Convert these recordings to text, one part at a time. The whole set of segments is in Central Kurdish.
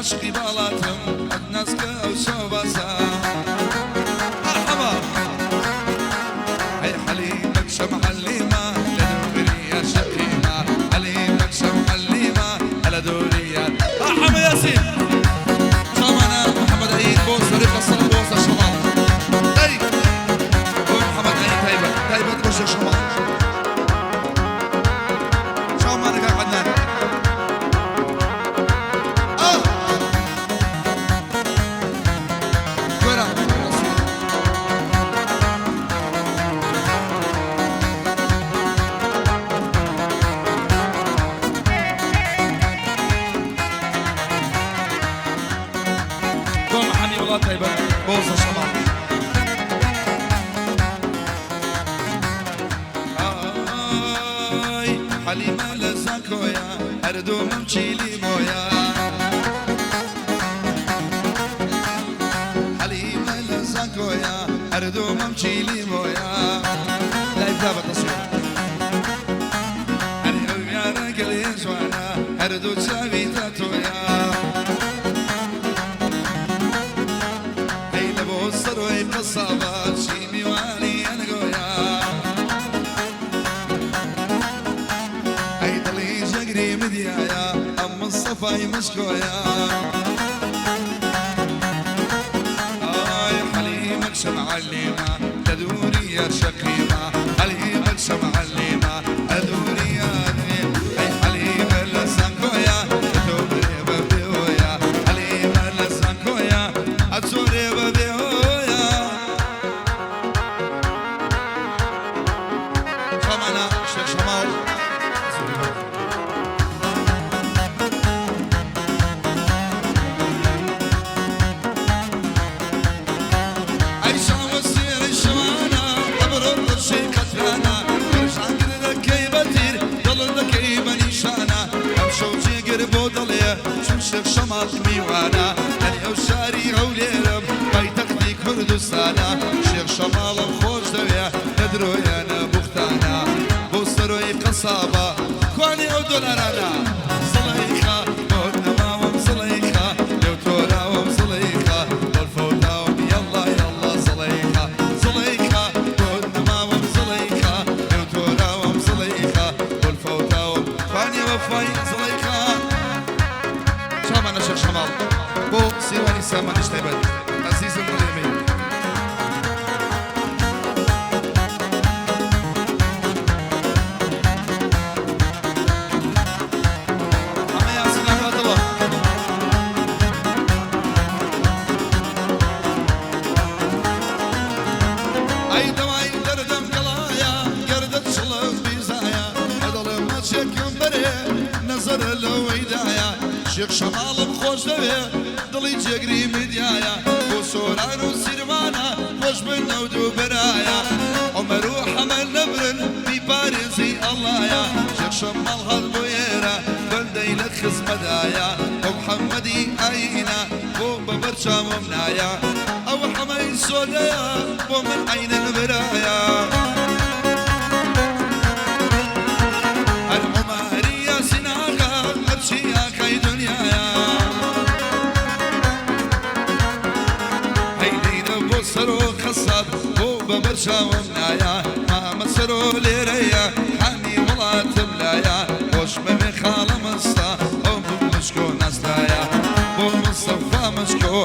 عاشقی باڵاتم ئەت ناسکە ئەو چاوبازە. مەرحەبا هەی حەلیمە کچە معەلیمە لە دووریە شەقیمە حەلیمە کچە معەلیمە لە دووریە. حەمە یاسین چاومانە محەمەد عید بۆ سەری قەسەڵ بۆ سەر شەماڵ دەی بۆ محەمەد عید تایبەت تایبەت بۆ شێخ شەماڵ چاومانە کاک عەدنان. ئاه گۆران ڕەسوڵ. بۆ محەمی وڵات تایبەت بۆ سەر شەماڵ. ئای حەلیمە لە زانکۆیە هەردوو مەمکی لیمۆیە. حەلیمە لە زانکۆیە هەردوو مەمکی لیمۆیە. لای بە تەسویر هەر ئەو یارە گەلێ جوانە هەردوو چاوی تاتۆیە. هەی لە بۆ سەرۆی قەسابە چی میوانی ئەنگۆیە. ئەی دڵی جەگری مدیایە ئەم مستەفای مشکۆیە. ئای حەلیمە کچە معەلیمە لە دووریە شەقیمە حەلیمە کچە معەلیمە لە دووریە. ئەی حەلیمە لە زانکۆیە تۆ برێ بە بێهۆیە حەلیمە لە زانکۆیە ئەچۆرێ بە بێهۆیە. چاومانە شێخ شەماڵ. ئەی شاوە سێرەی شەوانە ئەمڕۆ ڕەشی قەترانە پەرشانگر دەکەی بە تیر دڵ دەکەی بە نیشانە. ئەم شەو جێگر بۆ دڵێ چون شێخ شەماڵ میوانە. لەنێو شاری هەولێرم پایتەختی کوردستانە. شێخ شەماڵم خۆش دەوێ لە درۆیانە بوختانە. بۆ سەرۆی قەسابە کوانی ئەو دۆلارانە. زڵەیخا بۆت نەماوم زڵەیخا لێو تۆراوم زڵەیخا بۆل فەوتاوم یەڵڵا یەڵڵا زڵەیخا زڵەیخا بۆت نەماوم زڵەیخا لێو تۆراوم زڵەیخا بۆل فەوتاوم کوانی وەفای زڵەیخا. چاومانە شێخ شەماڵ بۆ سیروانی سامانیش تایبەت ئەزیزم دڵێمەی. حەمە یاسین ئاغا دڵە. ئەی دەوای دەردەم گەڵایە گەردەت چڵم بیزایە ئەدەڵێم ماچێکم بەرێ نەزەرە لەوەیدایە. شێخ شەماڵم خۆش دەوێ دڵی جێگری میدیایە. بۆ سۆران و سیرمانە خۆش بن ئەو دوو برایە. عومەر و حەمە نەبرن بیپارێزی ئەڵڵایە. شێخ شەماڵ هات بۆ ئێرە بەندەی لە خزمەدایە. بۆ محەممەدی ئاینە بۆ بە بەرچاوم نایە. ئەو حەمەی سۆدەیە بۆ من عەینەن برایە. هەر عومەری یاسین ئاغا هەرچی ئاغای دنیایە. هەی لەیرە بۆ سەرۆ قەساب بۆ بە بەرچاوم نایە. مامە سەرۆ لێرەیە حامی وڵاتم لایە. خۆشمەوێ خاڵە مەستا ئەو مشکۆ ناسرایە. بۆ مستەفا مشکۆ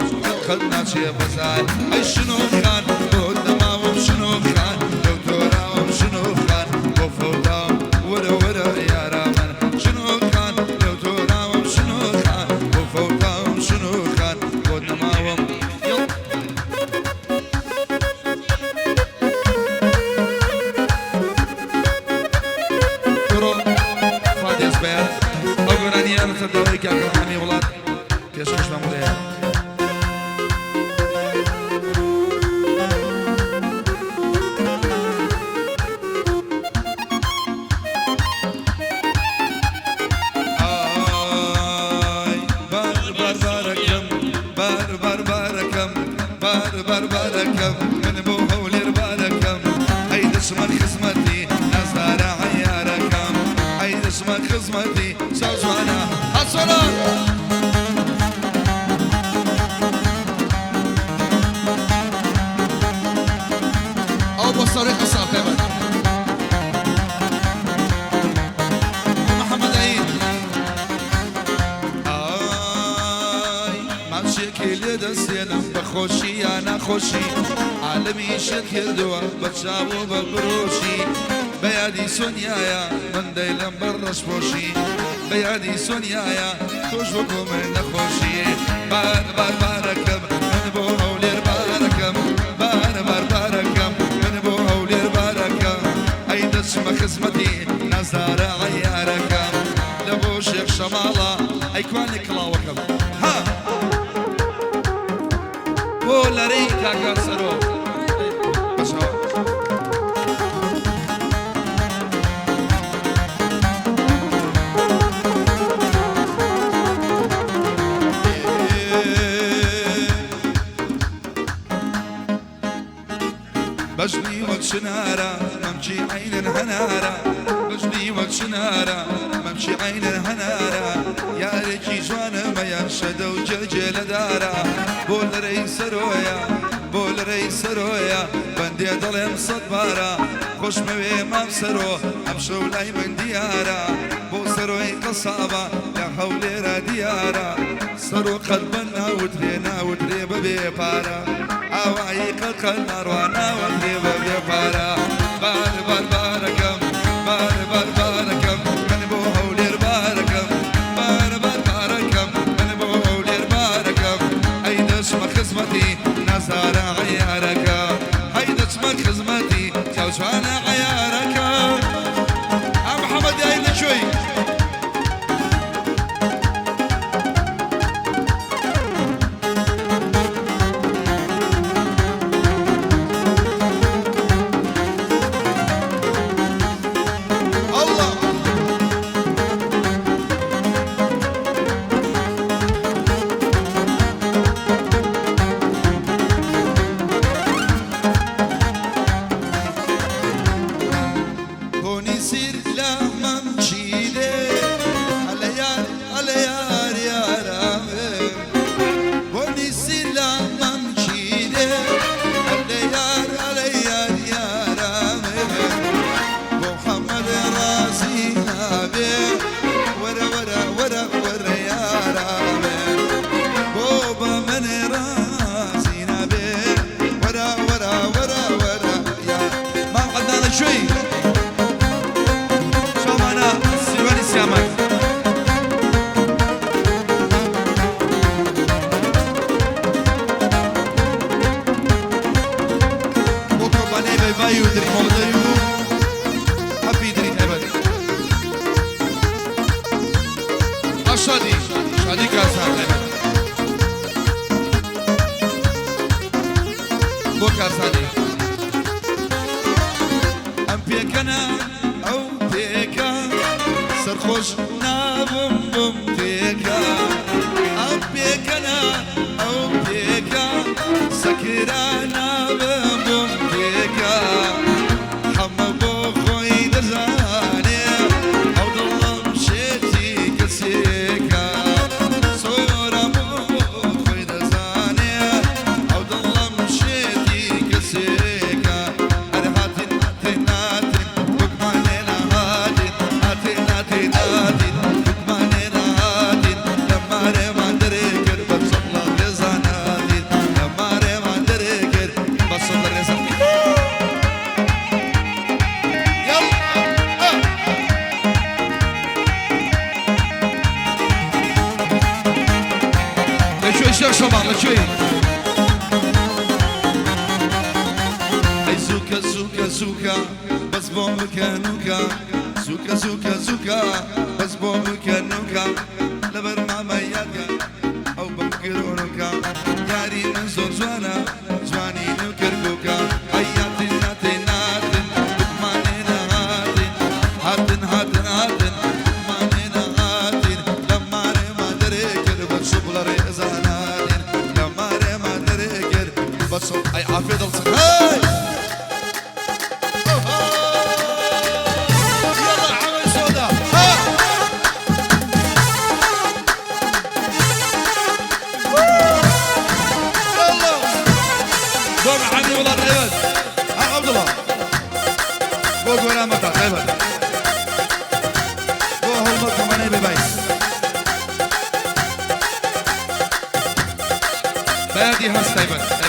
قەت ناچێ بەزای. ئەی شنۆ خان بۆ نەماوم شنۆ خان لەو تۆراوم شنۆ خان بۆ فەوتاوم وەرە وەرە یارا من. شنۆ خان لەو تۆراوم شنۆ خان بۆ فەوتاوم شنۆ خان بۆ نەماوم. کوڕۆ فادێس بەیان ئەو گۆرانیە لەسەر داوای کاکە حەمی وڵات پێشکەشمان بڵێ. ئای بار بار بارەکەم بار بار بارەکەم بار بار بارەکەم من بۆ هەولێر بارەکەم. ئەی دەچمە خزمەتی نازدارە عەیارەکەم. ئەی دەچمە خزمەتی چاو جوانە ئاسۆران. بۆ سەرۆی قەساب تایبەت بۆ محەممەد عید. ئای ماچێکی لێ دەسێنم بە خۆشی یا ناخۆشی، عالەمی شێت کردووە بە چاو و بە برۆشی. بە یادی سۆنیایە من دەیڵێم بە ڕەشپۆشی، بە یادی سۆنیایە تۆش وەکو من نەخۆشی. بار بار بارەکەم من بۆ هەولێر بارەکەم، بار بار بارەکەم من بۆ هەولێر بارەکەم. ئەی دەچمە خزمەتی نازدارە عەیارەکەم، لە بۆ شێخ شەماڵە ئەی کوانێ کڵاوەکەم. ها بۆ لەرەی کاکە سەرۆ بەچاوە. بەژنی وەک چنارە مەمکی عەینن هەنارە، بەژنی وەک چنارە مەمکی عەینن هەنارە. یارێکی جوانمەیە شەدە و جێجێ لە دارە، بۆ لەرەی سەرۆیە بۆ لەرەی سەرۆیە بەندێ دەڵێم سەد بارە. خۆشمەوێ مام سەرۆ ئەمشەو لای من دیارە، بۆ سەرۆی قەسابە لە هەولێرە دیارە. سەرۆ قەت بە ناوترێ ناوترێ بەبێ پارە، ئاوایی قەت قەت ناڕوا ناوترێ بەبێ پارە. بار بار بارەکەم بار بار بارەکەم من بۆ هەولێر بارەکەم، بار بار بارەکەم من بۆ هەولێر بارەکەم. ئەی دەچمە خزمەتی نازارە عەیارەکە، ئەی دەچمە خزمەتی چاوجوانە عەیارەکە. ئا محەممەد یاری لەکوێی؟ الله بۆنی سیر لە مەمکی دێ، ئەلە یار ئەلە یار یارامێ. بۆنی سیر لە مەمکی دێ، ئەلە یار ئەلە یار یارامێ. بۆ محەممەد ڕازی نابێ، وەرە وەرە وەرە وەرە یارامێ. بۆ بە من ڕازی نابێ، وەرە وەرە وەرە وەرە یار. مام عەدنانە کوێی؟ چاومانە سیروانی سیامەک. بۆ کۆمپانیای بەیبای و دریم هۆڵدەی و هەپی دری تایبەت. ئا شادی شادی کارزان تایبەت بۆ کارزانی. ئەم پێکەنە ئەو پێکە، سەرخۆش نابم بم پێکە. ئەم پێکەنە ئەو پێکە، سەکرا نابم بم پێکە. حەمە بۆ خۆی دەزانێ ئەو دڵم شێتی کەسێکە. سۆرە بۆ خۆی دەزانێ ئەو دڵم شێتی کەسێکە. ئەرێ هاتین هاتین هاتین گوتمانێ نەهاتین، هاتین هاتین هاتین گوتمانێ نەهاتین. لە مارێمان دەرێ کرد بە چەپڵە ڕێزان هاتین، لە مارێمان دەرێ کرد بە چەپڵە ڕێزان. يلا آه. لەکوێی شێخ شەماڵ لەکوێی؟ ئەی زووکە زووکە زووکە بەس بۆ بکە نوکە، زووکە زووکە زووکە بەس بۆ بکە نوکە. لەبەر مامە یادگە ئەو بمگرۆنوکە، یاری من زۆر جوانە جوانی نوو کەرکووکە. ئەی هاتن هاتن هاتن گوتمانێ نەهاتین، هاتن هاتن هاتن گوتمانێ نەهاتین. لە مارێمان دەرێ کرد بە چوبڵە ڕێزان هاتین، لە مارێمان دەرێ کرد بە چوب. ئەی عافێ دڵچن هەی. يلا عمل سودا ها. يلا. گۆران بەتا تایبەت بۆ هەڵمەت تەمەنەی بێبای بەیادی هەست تایبەت.